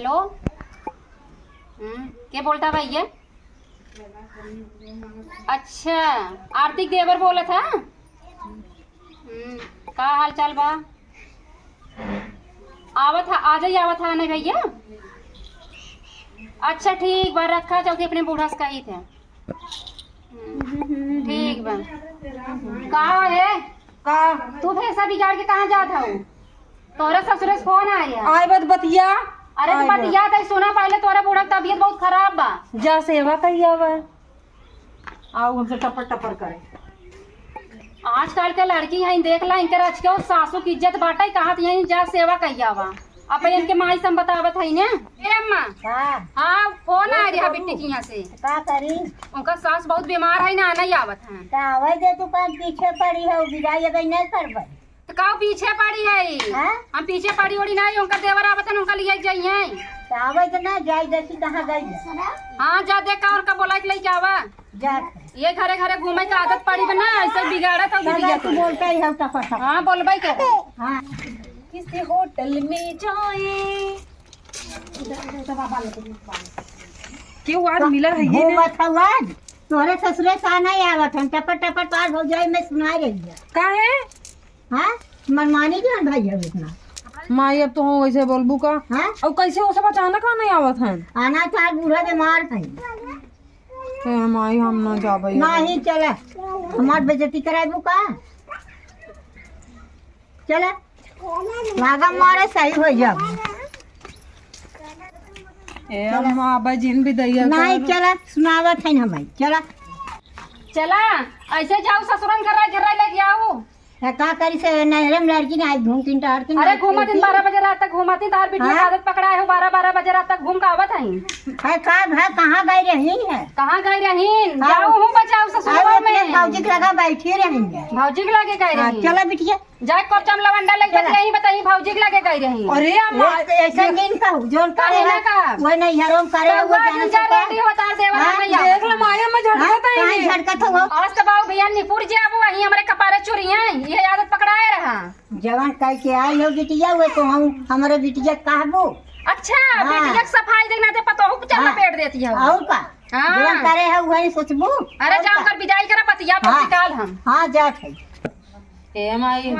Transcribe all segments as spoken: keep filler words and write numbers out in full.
हेलो, हम्म, के बोलता भैया? अच्छा, आरती के देवर बोलत है। हम्म, का हाल चाल बा? आवत है, आ जाई, आवत है ना भैया। अच्छा ठीक बा, रखा, चलती अपने बूढ़ा से कही थे। हम्म, ठीक बा। का है? का? तू भेसा बिगाड़ के कहाँ जात हऊ? तोरे ससुरे से फोन आ रहा। आए बत बतिया। अरे तो आए बा। बतिया, तई सुना पहले, तोरे बूढ़ा के तबीयत बहुत खराब बा। जा सेवा कही आवा। आओ हमसे टपर टपर करे। आजकल के लड़की हैं, देख ला इनकर आज के सासू की इज्जत बाटे, कहाँ तो यहीं जा सेवा कही आवा। अब इनके माई से हम बतावत है ने। ए अम्मा। का? हाँ, फोन आ रहा बिट्टी की यहाँ से। का करी? उनका सास बहुत बीमार है ना, नहीं आवत है। का आवे दे, तू का पीछे पड़ी है, बिदाई अगर नहीं करबे। तो का पीछे पड़ी है? हाँ? हम पीछे पड़ी ओड़ी नहीं, उनका देवर आवत है, उनका लिए जाइए। तो आवे तो ना, जाई देखी कहाँ गई है। हाँ, जा देख का उनका बोला के लेके आवा। जा। ये घरे घरे घूमे के आदत पड़ी बा ना, ऐसे बिगाड़त है दादा, बिटिया तू को। बोलता ही है टपर टपर। हाँ, बोलबे के। हाँ। किसी होटल में जाए। केहू आज मिला है ये ना? घूमत हऊ आज? तोहरे ससुरे से नहीं आवत हन, टपर टपर तोहार भौजाई में सुना रही है। काहे? हाँ? मनमानी क्यों भाई है इतना? माई, अब तो हम वैसे बोलबू का? हाँ? अब कैसे वो सब अचानक आ नहीं आवत हन? आना था, बूढ़ा बीमार है। ए माई, हम ना जाबे। नहीं, चला। हमार बेइज्जती कराबू का? चला। लागा मारे सही हो जाओ। ए अम्मा, अब जिन भी दैया नहीं, चला, सुनावत है हम, चला। चला, ऐसे जाओ ससुरन घर, घर लेके आओ। ए, का करी से नहरे में लड़की नहीं आई, घूमती टहरती अरे नहीं, घूमती। बारह बजे रात तक घूमती, तार बिटिया हाँ? आदत पकड़ा है, बारह, बारह बजे रात तक घूम के आवत है। है का, है कहाँ गई रही है? कहाँ गई रही? हाँ। जाओ, हूँ बचाओ ससुरवा अरे, अपने में। भौजी के लगा बैठी रही है। भौजी के लगे गई हाँ, रही। चला बिटिया। जाए कोचम लवंडा लग चला। बतियाई, बताई भौजी के लगे गई रही। अरे अम्मा, एक तो ऐसा दिन का, जोन करे काहे ना ना, का? वो नहीं हरोम करे, तो वो वो जाने दिन जा से का? रेडी होता है, देवर हाँ? नहीं देख लो, माया में हाँ? झटकत है काहे ये। झटकत हो? आज तो बाबू भैया निपुर जे अब वही हमरे कपारे चुरी हैं, ये आदत पकड़ाए रहा। जवान कह के आई हो बिटिया, वो तो हम, हमरे बिटिया कहबो। अच्छा, हाँ। बिटिया के सफाई देखना थे, पतोहू के चलना हाँ। पेट देती है। और का? हाँ। जवान करे है, वही सोचबो। अरे और जाओ का? कर विदाई करा, बतिया हाँ। पति काल हम। हाँ, जात है। ए माई,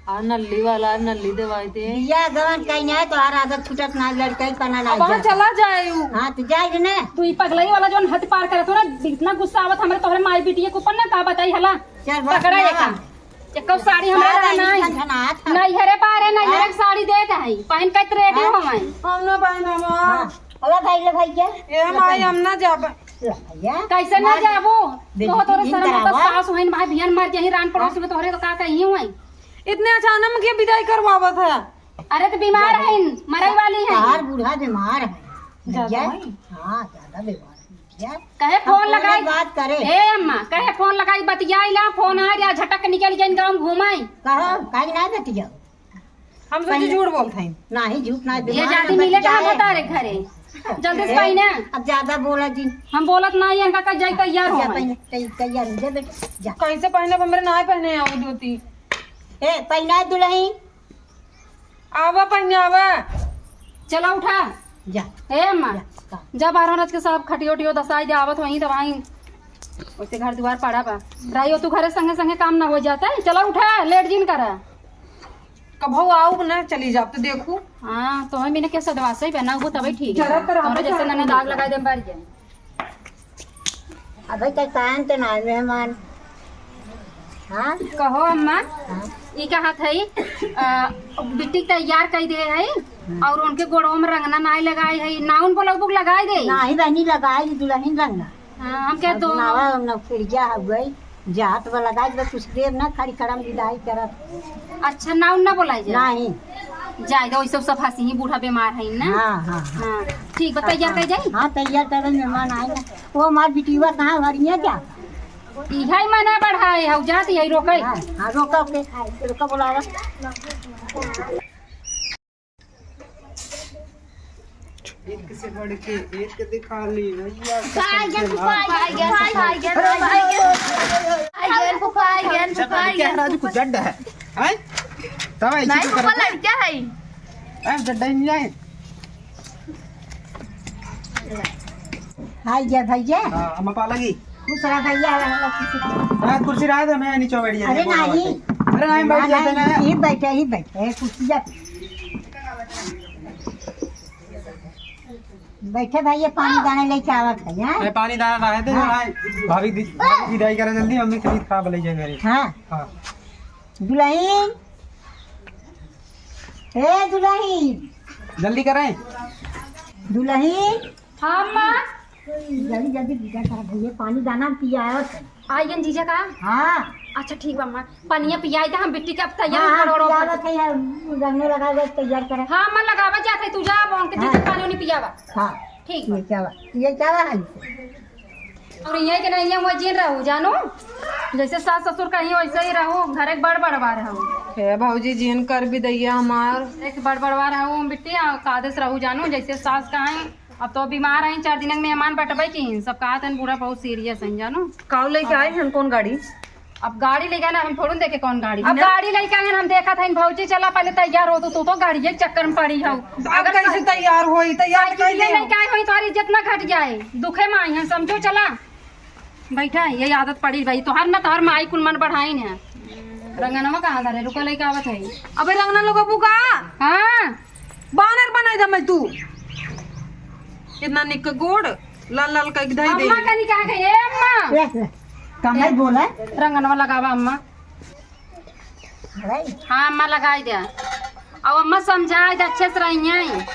आ नल्ली वाला, नल्ली देवाई दे। बिया गवन कहीं नहीं है, तोहार आदत छूटत ना, लड़कई पना ना अब वहाँ जात। चला जाए उ। हाँ, तो जाए रे ने। तू ई पगलई वाला जौन हद पार करत हो ना, इतना गुस्सा आवत हमरे तोहरे माई बिटिया के ऊपर ना, का बताई हला। चल, बस पकड़ा ना। एका। एको साड़ी हमरा सारा लगा नहीं। झनझनात है। नहीं हरे बारे, नहीं हरे हाँ? साड़ी दे के है। पहन के तो रेडी हाँ? हो मैं। हम ना पहनब। हाँ। अरे भाई, ले भाई के। ए माई, हम ना जाब। ले भैया। कैसे ना मार जाबो? तो बेइज्जती तोरे जिन शर्म तो करावा। सास होइन, भाई बिहान मर जाही, रान पड़ोस हाँ? में तोहरे तो का कही हुई। इतने अचानक के विदाई करवावत है। अरे तो बीमार ज्यादा। है, मरे वाली है। तोहार बूढ़ा बीमार है। ज्यादा भैया। है? हाँ, ज्यादा बीमार है भैया। कहे अब फोन कौनो लगाई। बात करे। ए अम्मा, कहे फोन लगाई, बतियाई ला, फोन आ गया, झटक निकल गई गाँव घूमाई। कहो, काहे ना बतियाओ? हम सोचे पहले झूठ बोलत हई। नाही, झूठ ना, ये दिमाग जाति में मिले कहाँ बतियाए। बता रे घरे? जल्दी से ए, पहिने। अब ज्यादा बोला जिन। हम बोलत नाही, इनका कल जाई तैयार हो जा भाई। पहिने, तै-, तैयार हो जा बेटा, जा। कैसे पहिने? हमरे ना पहिने आओ जूती। ए, पहिना दुलही। आवा पहिने, आवा। चला उठा। जा। ए अम्मा, जा, का? जा बारह रात के सब खटियो उटियो दसाई दे, आवत वहीं तो वहीं ओसे घर दुआर पड़ा बा। रहियो तू घरे संगे संगे काम ना हो जाता है। चला उठा, लेट जिन करा। कभो आउब ना चली जाब तो देखू। हाँ, तो हम इन्हें के सदवासे ही बना, वो तबे ठीक है। जरा तो तोहरे जैसे ननद आग लगाई दे, मर जाए। अबे तो काम तो ना मेहमान। हाँ? कहो अम्मा, हाँ? ई कहत है, अ, बिट्टी तैयार कर दे है हाँ। और उनके गोड़ों में रंगना नाई लगाई है, नाउन बोला बुक लगाई दे। नाही बहनी लगाई दुलहिन रंगना। हाँ, हम कह दो। सुनावा, हम नौकरिया हो गई, जात वाला गाज बा, कुछ देर ना खड़ी खड़ा हम विदाई करत। अच्छा, नाउन ना बोलाई जाए? नाही। जाए दो, ई सब, सब हंसी ही, बूढ़ा बीमार है ना। हाँ, हाँ, हाँ। हाँ, ठीक बा, तैयार कर जाई? हाँ, तैयार कर, मेहमान आए ना। वो हमार बिटिया कहाँ भरिया क्या? इहे मना बढ़ाए हौ, जात यही रोके। हाँ, हाँ, रोका, ओके। रोका, बोलावा। एक से बढ़ के एक दिखा ली भैया। फुफा आ गया, फुफा आ गया, फुफा आ गया, फुफा आ गया। फुफा आ गया, फुफा आ गया। राजू कुछ जड्ड है, हैं? तब ऐसे नहीं, क्यों फुफा करते हैं? लड़का है। हैं, जड्ड ही नहीं है। हाय जय भैया। हाँ, अम्मा पाला की। खुश रहा भैया, रहा लो खुशी। हाँ, कुर्सी रहा दे, मैं नीचे बैठ जाते अरे हैं, नहीं। अरे नहीं, बैठ ना, जाते ना। यही बैठे, यही बैठे, ये कुर्सी जा। बैठे भैया, पानी दाना लेके आवत है, हाँ? मैं पानी दाना रहे थे, हाँ। हाँ, भाभी दी-, भाभी विदाई करा जल्दी, मम्मी तबीयत खराब ले जाए मेरी। हाँ। हाँ। दुलहिन, ए दुलहिन। जल्दी करें। दुलहिन। हाँ, अम्मा। जल्दी, जल्दी विदा करा भैया, पानी दाना पिया है उसे। आइयन जीजा का? हाँ। अच्छा, ठीक बा, अम्मा। पनिया पियाई त हम बिट्टी के अब तैयार हाँ, हाँ, करो, करो। पियावत है यार, रंगने लगा दे, तैयार करे। हाँ, अम्मा, लगावा जात है, तू जा, अब उनके हाँ। जीजा पानी उनी पियावा। हाँ। ठीक बा। ये क्या बा? ये क्या बा है? और यहाँ के नहीं, यहाँ जिन रहू, जानो? जैसे सास ससुर कहीं वैसे ही रहू, घर एक बड़ बड़वा रहू। हे भौजी, जिन कर भी दैया हमार। एक बड़ बड़वा रहू, बिट्टी, आ, कादे से रहू, जानो? जैसे सास कहीं, अब तो बीमार हैं, चार दिन के मेहमान बटबे की, सब कहा था, बूढ़ा बहुत सीरियस हैं, जानो? काऊ लेके आई हन, कौन गाड़ी? अब गाड़ी लेके ना, हम थोड़ू देखे कौन गाड़ी। अब ना। गाड़ी लेके आए, हम देखा था, इन भौजी, चला पहले तैयार हो, तो, तू तो गाड़ी के चक्कर में पड़ी हो। अब अगर कैसे साइ-, तैयार होई? तैयार साइकिल कइले लेके हो। आए होई, तोहार इज्जत ना घट जाए, दुखे में आई हैं, समझो, चला। बैठा है, यही आदत पड़ी भाई, तोहार ना, तोहार माई कुल मन बढ़ाई ने। रंगनवा कहाँ धरे? रुको, लेके आवत है। अबे रंगना लोग अबू का? हाँ। बानर बनाई दे मैं तू। इतना निक गोड़ लाल लाल कइके धई दे। अम्मा कनी कहाँ गई? ए अम्मा। ले, ले। कम नहीं बोला। रंगनवा लगावा अम्मा। भाई। हाँ अम्मा, लगाई दे। अब अम्मा समझाई दे, अच्छे से रहिए।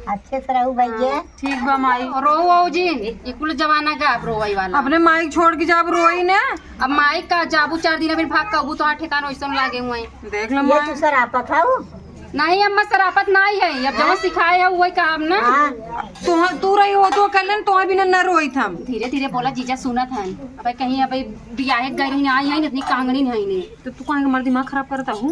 अच्छे से रहू भैया। ठीक बा माई। रो आओ जी, ये कुल जमाना का अब रोवई वाला। अपने माई छोड़ के जब रोई ने। अब माई का जाबू चार दिन अभी भाग कबू तो ठिकान वैसन लागे हुए। देख लो ये माई। तू सरापत हऊ? नहीं अम्मा, सरापत नहीं है, अब जब हाँ? सिखाए है वही काम ना। हाँ। तू, तू रही हो तो कल्याण, तो बिना न रोई था। धीरे धीरे बोला, जीजा सुनत है। अब कहीं अब बियाहे गई रही, आई है, इतनी कांगड़ी नहीं नहीं। तो तू कहीं हमारा दिमाग खराब करता हूँ।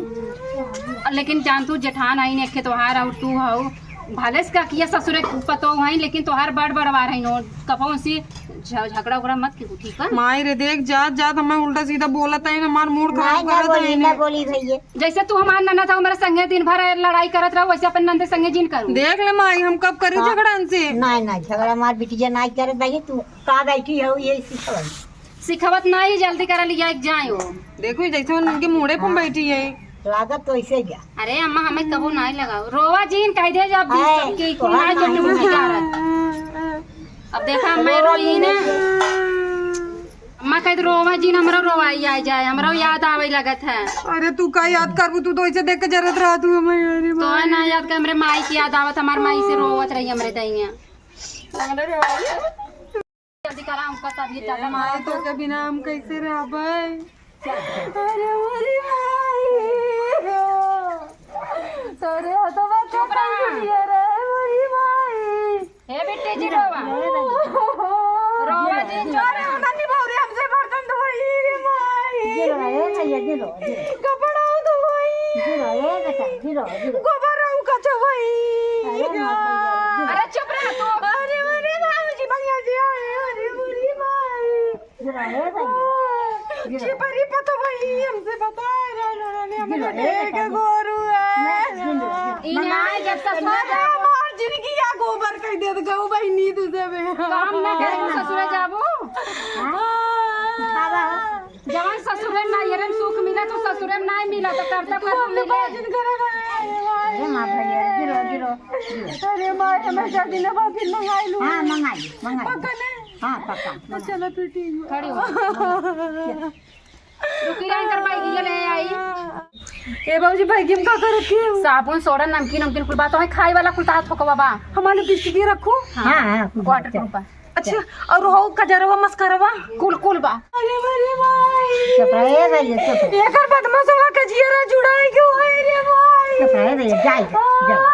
लेकिन जान तू जेठान आई ने, एक तोहार और तू हो, भले से का किया ससुरे पतो है, लेकिन तोहार बड़ बड़वार है नो, कपौन से झ-, झगड़ा उगड़ा मत की, ठीक है? माई रे, देख, जात, जात हमें उल्टा सीधा बोलत है, हमार मूड खराब नहीं, ना करत बोली, है ना इन्हें। बोली भैया। जैसे तू हमार ननद हो, मेरे संगे दिन भर लड़ाई करत रहो, वैसे अपन नंद संगे जिन करू। देख ले माई, हम कब करी हाँ। झगड़ा इनसे? नहीं, नहीं, झगड़ा मार बिटिया नहीं करत भाई, तू का बैठी हो, ये सिखवल। सिखावत नहीं, जल्दी करा लिया एक जाए हो। देखो, जैसे उनके मूड़े पर हाँ। बैठी है। लागत तो ऐसे जा। अरे अम्मा, हमें कबो नहीं लगाओ, रोवा जीन कह दे जब भी है, सबके कुल तोहार ना जो नहीं टूट है। जा रहा। अब देखा, मैं रोई ना। अम्मा कह दे, "रोवा जिन, हमरो रोवाई आ जाए, हमरो याद आवे लगत है।" अरे, तू का याद करबू? तू तो ऐसे देख के जरत रहा तू हमें, अरे तो है ना माई। याद कर, हमरे माई की याद आवत, हमार माई से रोवत रही हमरे दहिया। जल्दी करा, उनका तबीयत ए ज्यादा माई, खराब तो है। के बिना हम कैसे रहबै? अरे मोरी माई, तोरे हथवा चुप रहा। के रे मोरी माई। हे बिट्टी जी रोवा। रोवा जी, जो रे उधर नहीं बहुरे हमसे बर्तन धोई रे माई। गिरो, ए भैया, गिरो, गिरो। कपड़ा धोई। गिरो, ए बेटा, गिरो, गिरो। गोबर रहू कचो भाई। अरे माँ भैया, गिरो। अरे चुप रह तू। अरे, अरे बाबूजी, भैया जी आए, अरे बुरी माई। गिरो, ए भैया। गिरो। जी परी पतो भाई, हमसे बता रहा ना, ना, ना, गिरो, हमने ए ढेर बेटा, के गिरो। गोरू है। गिरो, गिरो। इन्हें आए जब ससुरा अरे जाबो। हमार जिंदगी या गोबर कह दे, गऊ बहिनी तुझे बे। काम ना करे, ससुरा जाबो। हाँ? बाबा हो। जवन ससुरे में ना, ये में सुख मिला, तो ससुरे में नहीं मिला, तो करता तू करता हमने मिले। बात नहीं करे, अरे माँ भैया, गिरो, गिरो, गिरो। अरे माँ, हमें जल्दी ना बात मंगाई लूँ। हाँ, मंगाई, मंगाई। पक्का ना? हाँ, पक्का, तो मंगाई। चलो फिर ठीक है। खड़ी हो। रुकी, रंग कर पाई, ये ले आई। ए बाबूजी, भाई, गेम का करत की हो? साबुन, सोडा, नमकीन, नमकीन कुल बात है, खाए वाला कुल तात हो बाबा। हमारे लिपस्टिक ये रखो। हाँ, हाँ, कुल वाटर बात है। प्रूफ है। अच्छा, और हो कजरवा, मस्करवा? कुल, कुल बा। अरे, अरे, भाई। चुप रहे भैया, चुप रहे। एकर बदमाशवा के जियरा जुड़ाई गयो है रे भाई। चुप रहे भैया, जाए, जाए, जाए।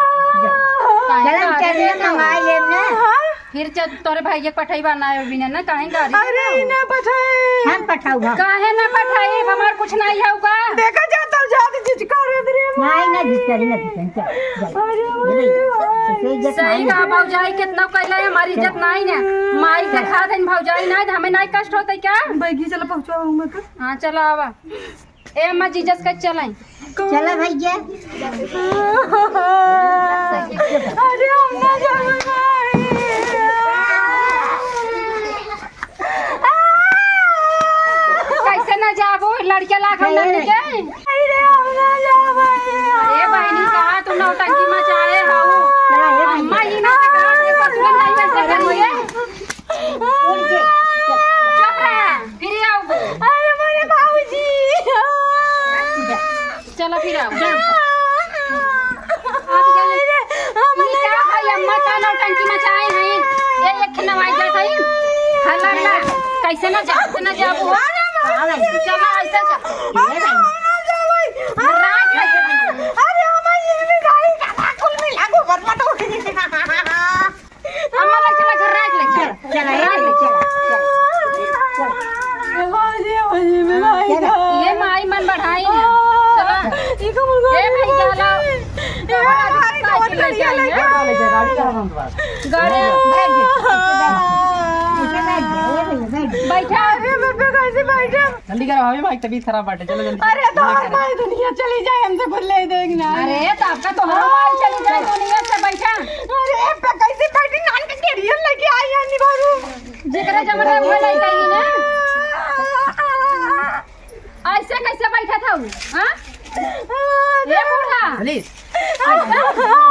काहे चल, हम का चल, रे? मंगाई लेब ना। हाँ? फिर जब तोरे भाई के पठइबा ना बिना ना, काहे गाड़ी अरे, ना? ना पठाई। हम पठाऊ, हम। काहे ना पठाई? हमार कुछ नहीं है का? देखा जाता जात जिचकारी रे। नहीं, ना जिचकारी, ना जिचकारी, चल, चल। अरे, ये ले, अरे, इसे इज्जत सही नहीं कहा है। भौजाई, कितना कहले हमारी इज्जत चल। नहीं है। माई के चल। खा देन भौजाई नहीं, हमें नहीं कष्ट होते क्या? बैगी चला पहुँचाओ मत। हाँ, चला आवा। ए अम्मा, जीजस का चलाई। चला भैया। अरे हम ना जाबो भाई। फिर आओ, जाओ। आप जाओ। ई का भाई, अम्मा का नौटंकी मचाए हैं? ये एक नवाई जात है। हल्ला ना। कैसे ना जाओ, ना जाओ। चला, ऐसे चल। अरे, हमारी ये भी गाड़ी का कुल मिला गोबर मटोरी। अम्मा, ले चला, घर राज ले चला। चला, राज ले चला, चला, चला। ये माई मन बढ़ाई है। चला। ए भाई, चला। गाड़ी, गाड़ी, गाड़ी, गाड़ी। गाड़ी। बैठा। अरे, बाबा, कैसे बैठा? जल्दी करो भाभी, माई तबीयत खराब बाटे, चलो जल्दी। अरे, तो हमार माई दुनिया चली जाए, हमसे कुछ ले देख ना। अरे, तो आपका तो हर माई चली जाए दुनिया से, बैठा। अरे, पे कैसे बैठी, नान के कैरियर लेके आई है निभारू। जेकरा जमाना उहे लइका ही ना। ऐसे कैसे बैठा था उ, हाँ? ए बूढ़ा। अली। ऐसे?